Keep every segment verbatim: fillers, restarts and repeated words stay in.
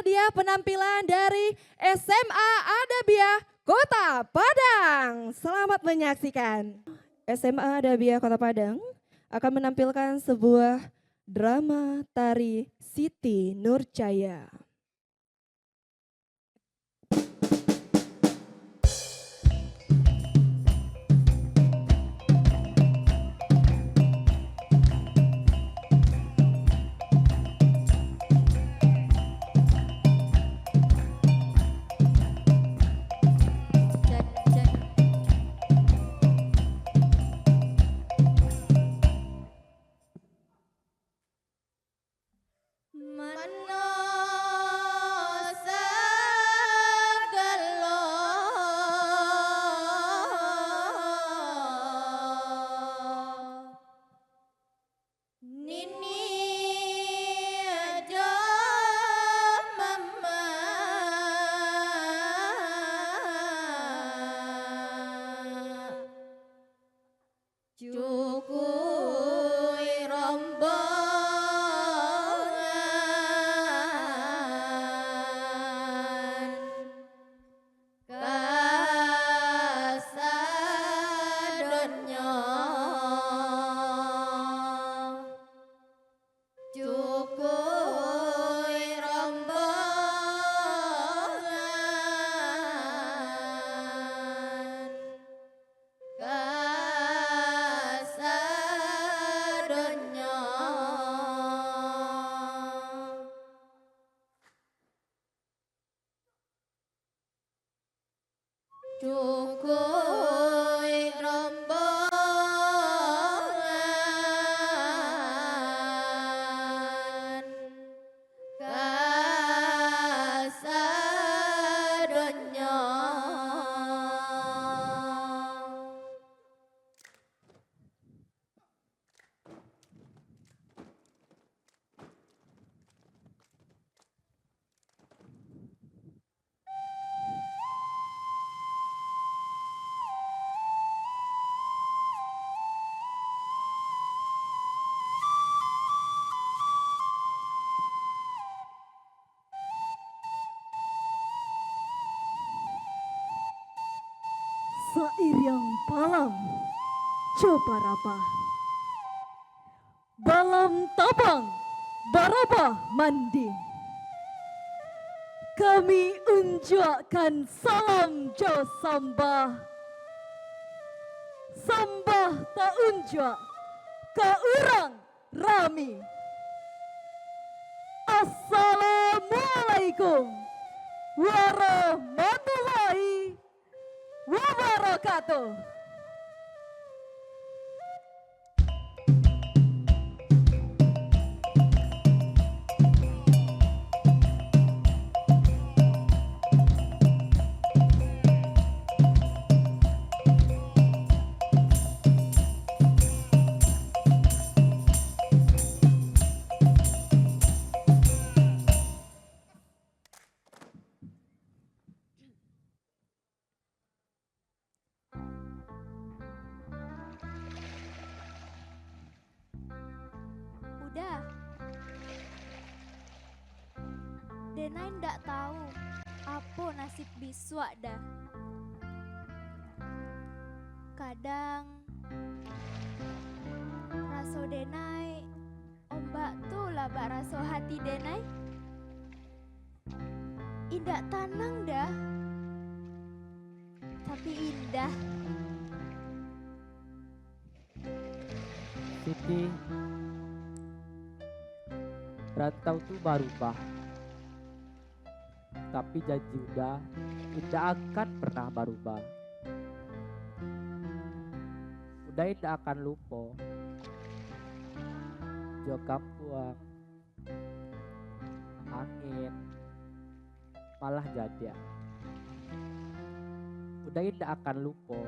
Dia penampilan dari S M A Adabiah Kota Padang. Selamat menyaksikan. S M A Adabiah Kota Padang akan menampilkan sebuah drama tari Siti Nurjaya. Mano sagalo nini jo mamak. Cukuik rombongan kasadonyo. Cukuik rombongan kasadonyo. Cukuik rombongan kasadonyo. Sairiang palam jo barabah. Balam tabang, barabah manding. Kami unjuakkan salam jo sambah. Sambah taunjuak ka urang rami. Assalamualaikum warahmatullahi wabarakatuh. Uda, denai ndak tahu apo nasib bisuak, Da. Kadang raso denai, ombak tu lah bak raso hati denai. Indak tanang, Da, tapi indah. Siti, rantau tu barubah, tapi janji Uda indak akan pernah barubah. Uda indak akan lupo jo kampuang, angin, malah jadiak. Uda indak akan lupo.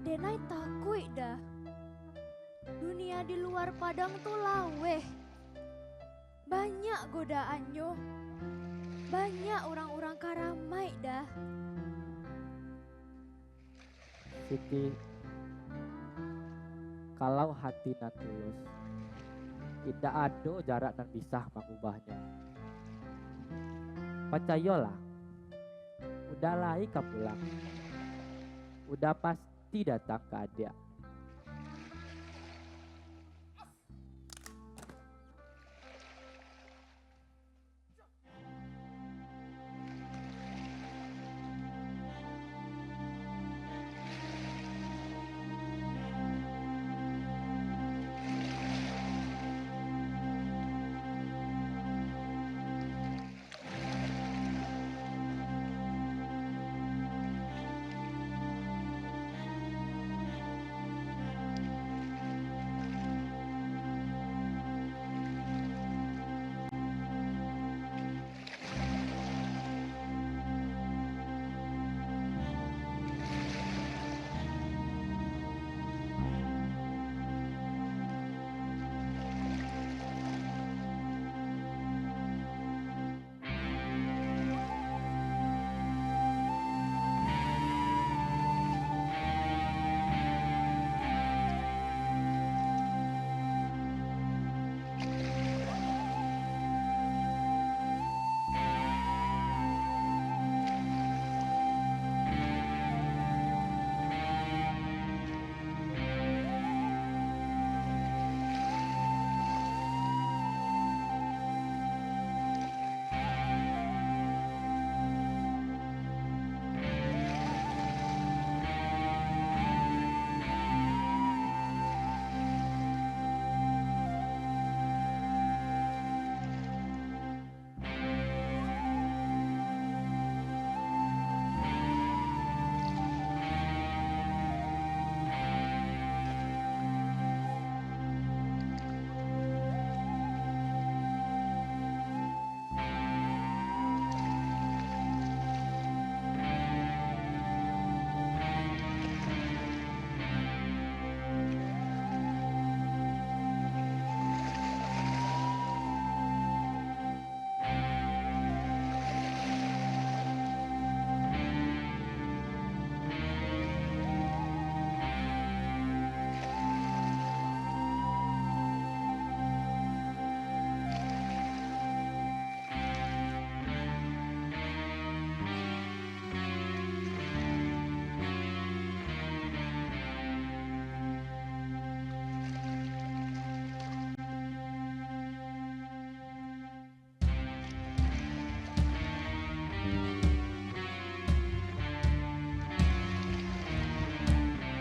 Denai takuik, Da. Dunia di luar Padang tu laweh. Banyak godaannyo. Banyak urang-urang karamaik, Da. Siti, kalau hati nan tulus, Indak ado jarak nan bisa mangubahnyo. Pacayolah, Uda lai ka pulang. Uda pasti datang ka adiak.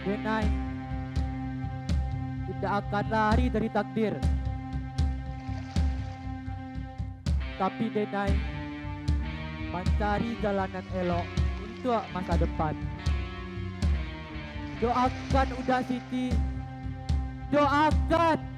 Denai indak akan lari dari takdir. Tapi Denai mancari jalan nan elok untuak masa depan. Doakan Uda Siti. Doakan.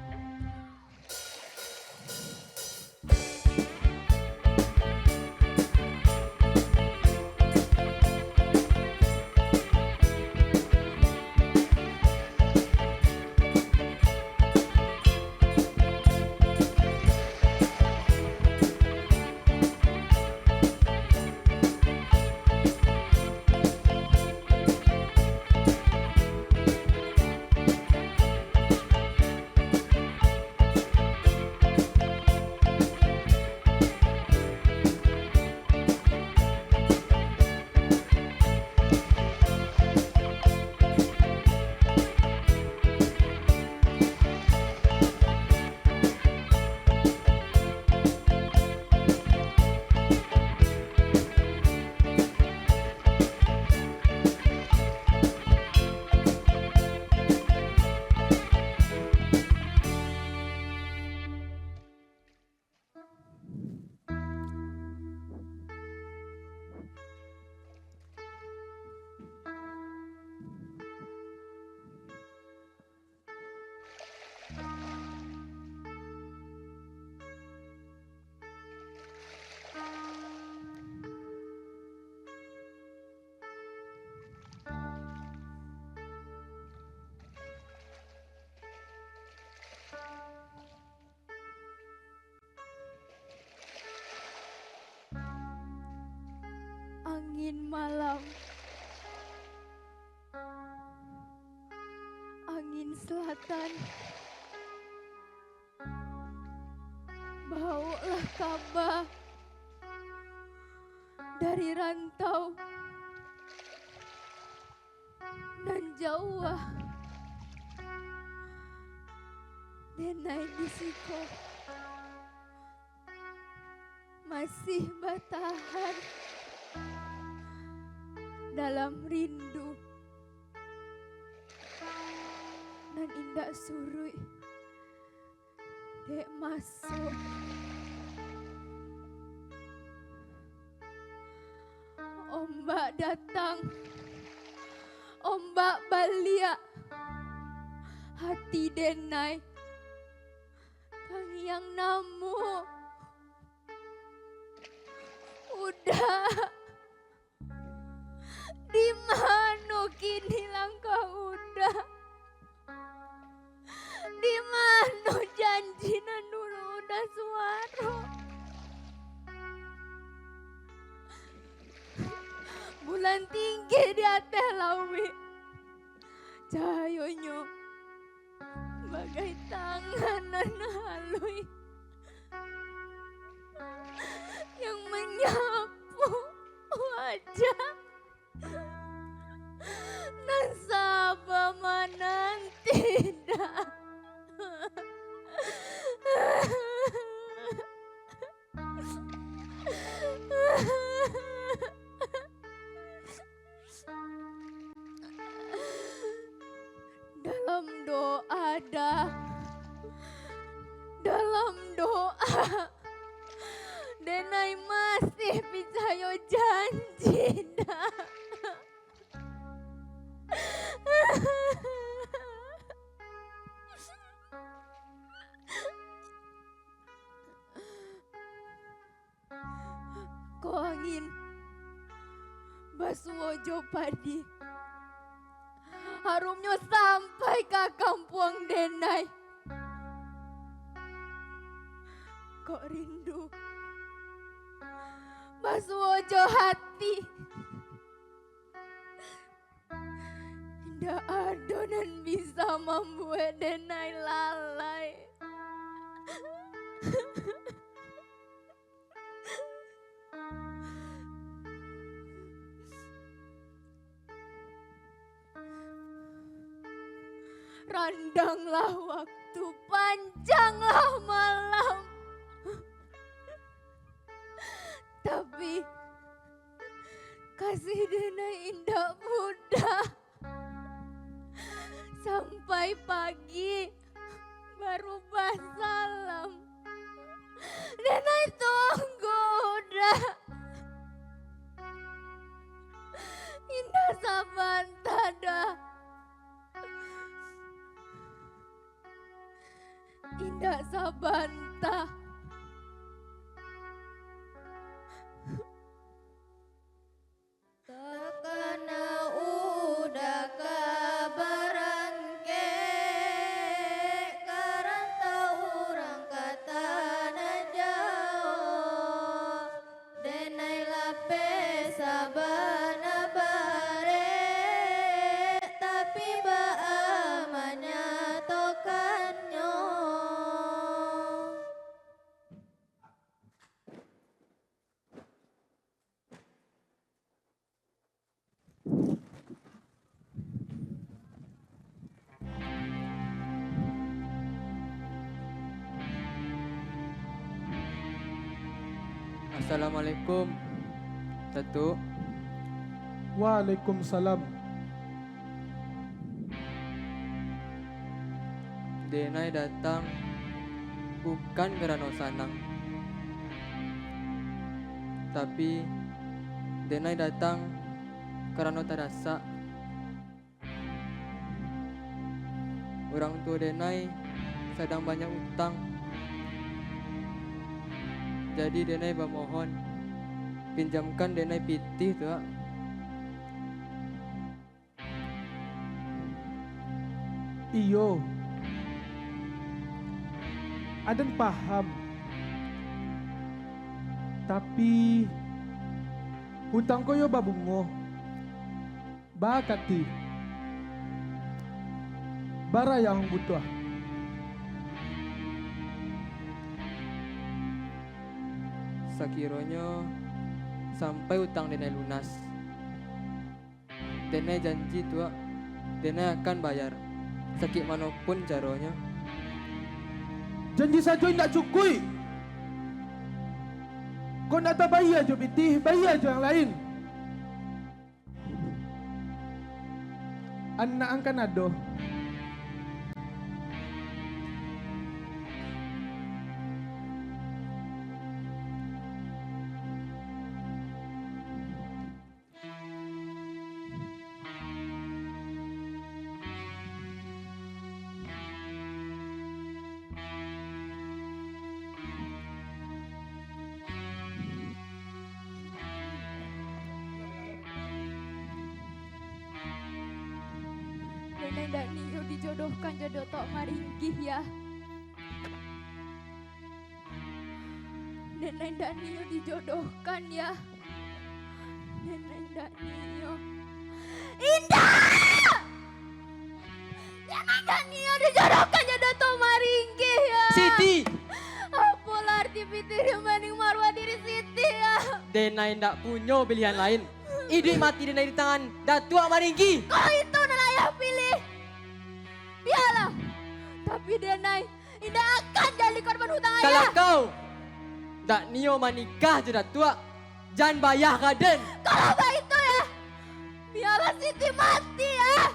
Angin malam, angin selatan, Bawoklah kaba dari rantau nan jauah, denai di siko masih batahan dalam rindu nan indak suruik dek maso. Ombak datang, ombak baliak, hati denai tangiang namuah. Uda, di mano kini langkah Uda? Di mano janji nan dulu Uda suaro? Bulan tinggi di ateh lauik, cahayonyo bagai tangan nan haluih yang manyapu wajah nan saba mananti. Dalam doa, Da. Dalam doa. Denai masih picayo janji, Da. Ko angin basuo jo padi, harumnyo sampai ka kampuang denai. Kok rindu basuo jo hati, indak ado nan bisa mambuek denai lalai. Randanglah waktu, panjanglah malam. Tapi, kasih denai indak mudah. Sampai pagi barubah salam. Denai tunggu, Da. Indak sabanta, Da. Indak sabanta. Takana Uda ka barangkek, ka rantau urang ka tanah jauah. Denai lapeh sabana barek, tapi baa manyatokannyo. Assalamualaikum, Datuk. Waalaikumsalam. Denai datang bukan karano sanang, tapi denai datang karano tadasak. Urang tuo denai sadang banyak utang, jadi denai bamohon, pinjamkan denai pitih tu, Ak. Iyo, aden paham. Tapi, utang ko yo babungo. Bakati. Bara yang butuah? Sakironyo sampai utang denai lunas, denai janji, Tuak, denai akan bayar, sakik mano pun caronyo. Janji sajo indak cukuik. Kok ndak tabayia jo pitih, bayia jo yang lain. Anak angkan ado. Denai ndak nio dijodohkan jo Datuak Maringgih, yah. Denai ndak nio dijodohkan, yah. Denai ndak nio. Indak! Denai ndak nio dijodohkan jo Datuak Maringgih, yah. Siti! Apolah arti pitih dibaning maruah diri Siti, yah? Denai ndak punyo pilihan lain. Iduik mati denai di tangan Datuak Maringgih. Kalau itu nan ayah pilih, bialah. Tapi denai indak akan jadi korban hutang ayah. Kalau kau ndak nio manikah jo Datuak, jan bayah ka den. Kalau baitu, yah, bialah Siti mati, yah.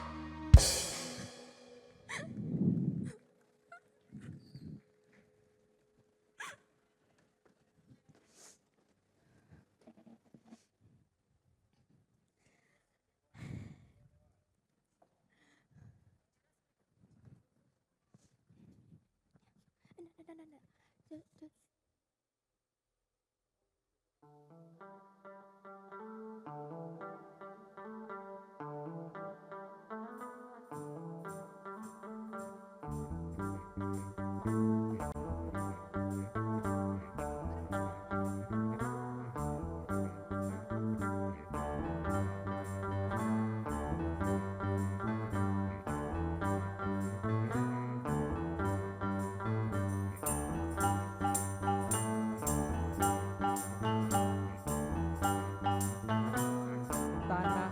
Tanah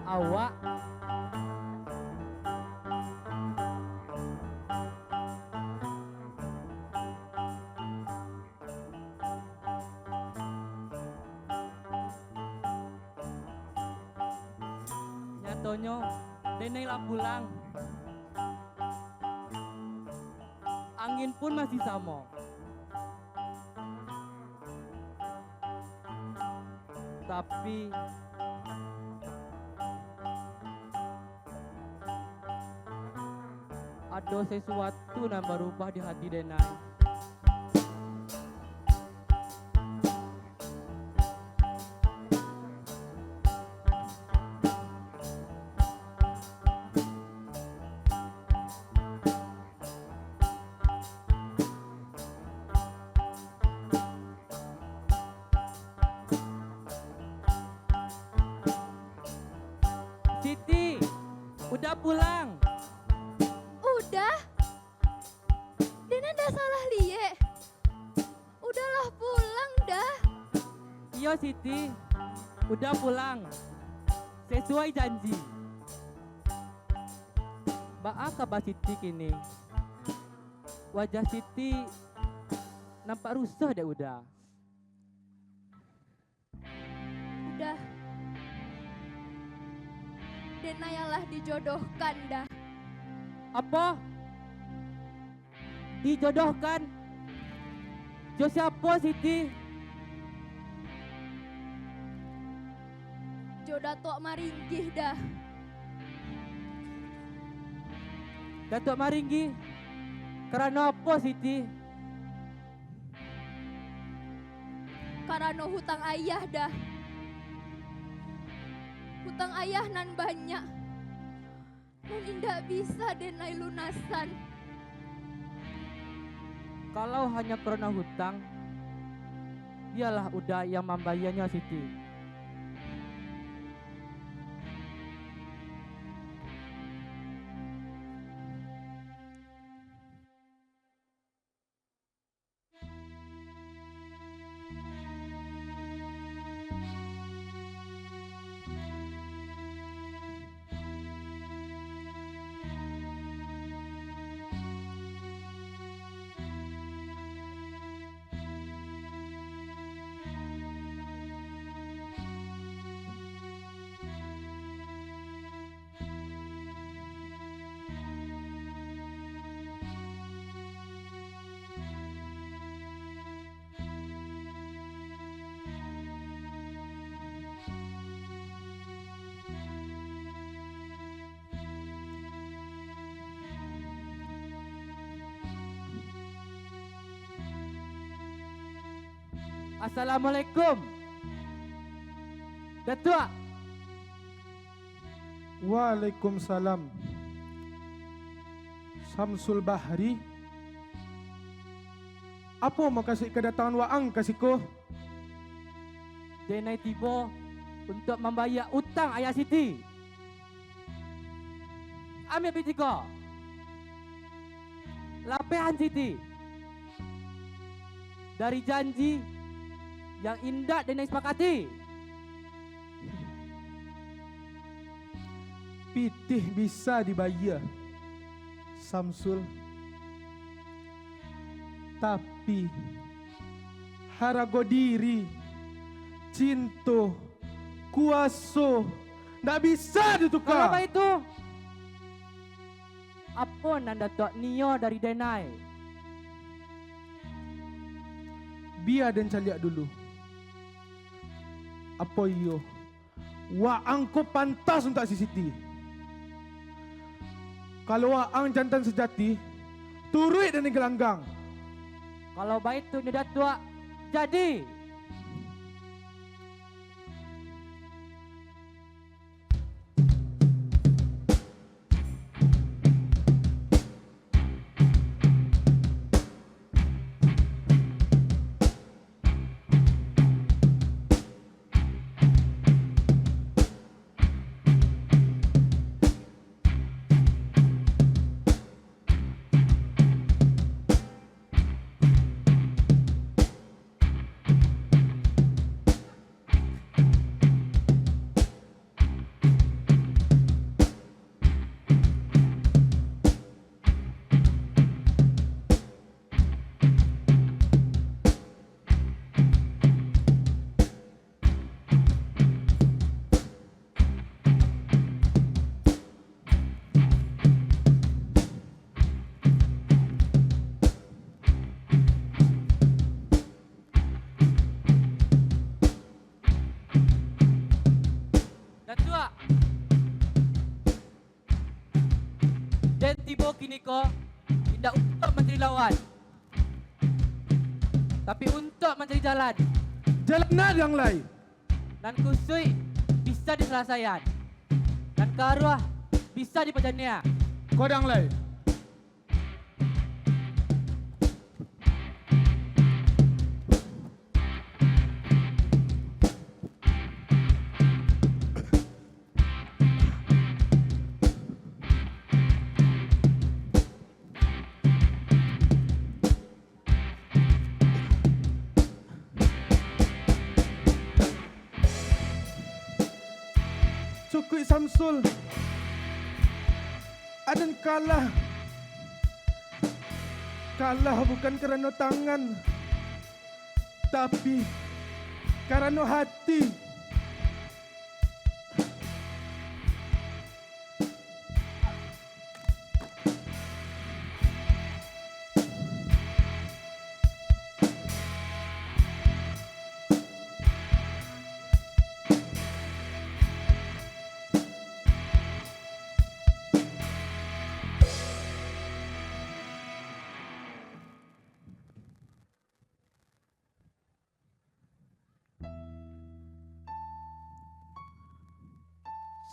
awak. Nyatonyo, denai lah pulang. Angin pun masih samo. Tapi, ado sasuatu nan barubah di hati denai. Siti, Uda pulang. Uda? Denai ndak salah liek. Uda lah pulang, Da. Iyo, Siti. Uda pulang. Sasuai janji. Baa kaba Siti kini? Wajah Siti nampak rusuah dek Uda. Uda. Denai lah dijodohkan, Da. Apo? Dijodohkan? Jo siapo, Siti? Jo Datuak Maringgih, Da. Datuak Maringgih? Karano apo, Siti? Karano hutang ayah, Da. Hutang ayah nan banyak, nan indak bisa denai lunasan. Kalau hanyo karano hutang, bialah Uda yang mambayianyo, Siti. Assalamualaikum, Datuak. Waalaikumsalam. Samsul Bahri, apo mukasuik kadatangan waang ka siko? Denai tibo untuak mambayia utang ayah Siti. Ambiak pitih ko. Lapehan Siti dari janji yang indak denai sapakati. Pitih bisa dibayia, Samsul. Tapi, harago diri, cinto, kuwaso, ndak bisa dituka. Kalau baitu, apo nan Datuak nio dari denai? Bia den caliak dulu. Apo iyo, waang ko pantas untuak si Siti? Kalau waang jantan sajati, turuik den di galanggang. Kalau baitu nyo Datuak, jadi. Datuak, den tibo kiniko indak untuak mancari lawan, tapi untuak mancari jalan. Jalan nan lai? Nan kusuik bisa disalasaian, nan karuah bisa dipajaniah. Ko nan lai? Cukuik, Samsul. Aden kalah. Kalah bukan karano tangan, tapi karano hati.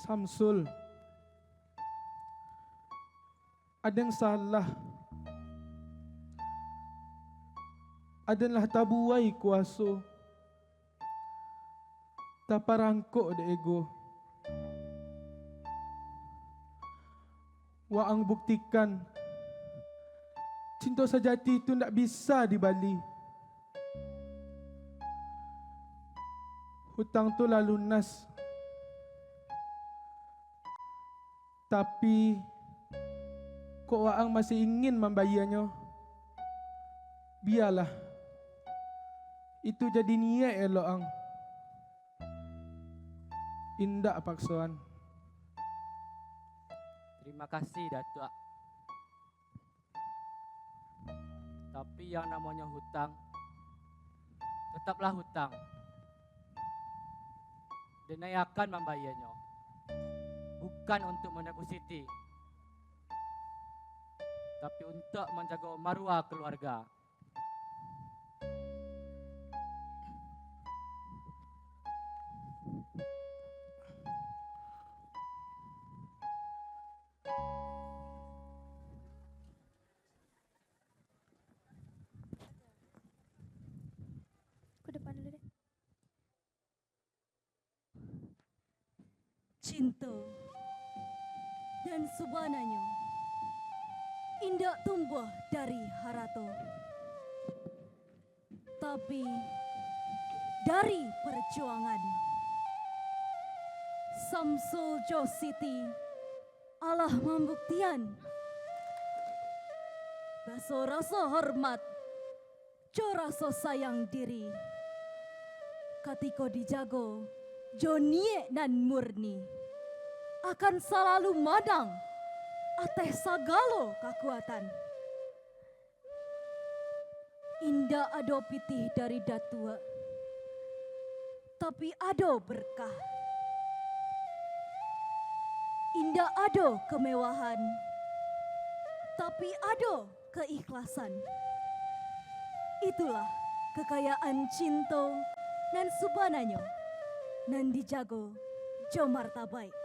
Samsul, aden salah. Aden lah tabuai kuaso, taparangkok dek ego. Waang buktikan, cinto sajati tu ndak bisa dibali. Hutang tu lah lunas. Tapi, kok waang masih ingin mambayianyo? Bialah, itu jadi niaik elok ang. Indak paksoan. Terima kasih, Datuak. Tapi yang namonyo hutang, tetaplah hutang. Denai akan mambayianyo, bukan untuk manabuih Siti, tapi untuk manjago maruah kaluarga. Cinto nan sabananyo indak tumbuah dari harato, tapi dari parjuangan. Samsul jo Siti alah mambuktian, baso raso hormat jo raso sayang diri, katiko dijago jo niaik nan murni, akan salalu manang ateh sagalo kakuatan. Indak ado pitih dari datuak, tapi ado berkah. Indak ado kemewahan, tapi ado keikhlasan. Itulah kekayaan cinto nan sabananyo, nan dijago jo martabaik.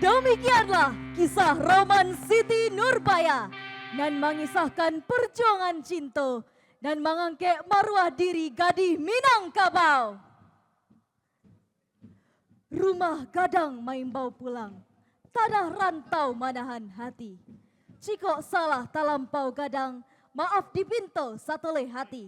Demikianlah kisah roman Siti Nurbaya nan mangisahkan perjuangan cinto nan mangangkek maruah diri gadih Minangkabau. Rumah gadang maimbau pulang, tanah rantau manahan hati. Cikok salah talampau gadang, maaf dipinto satulih hati.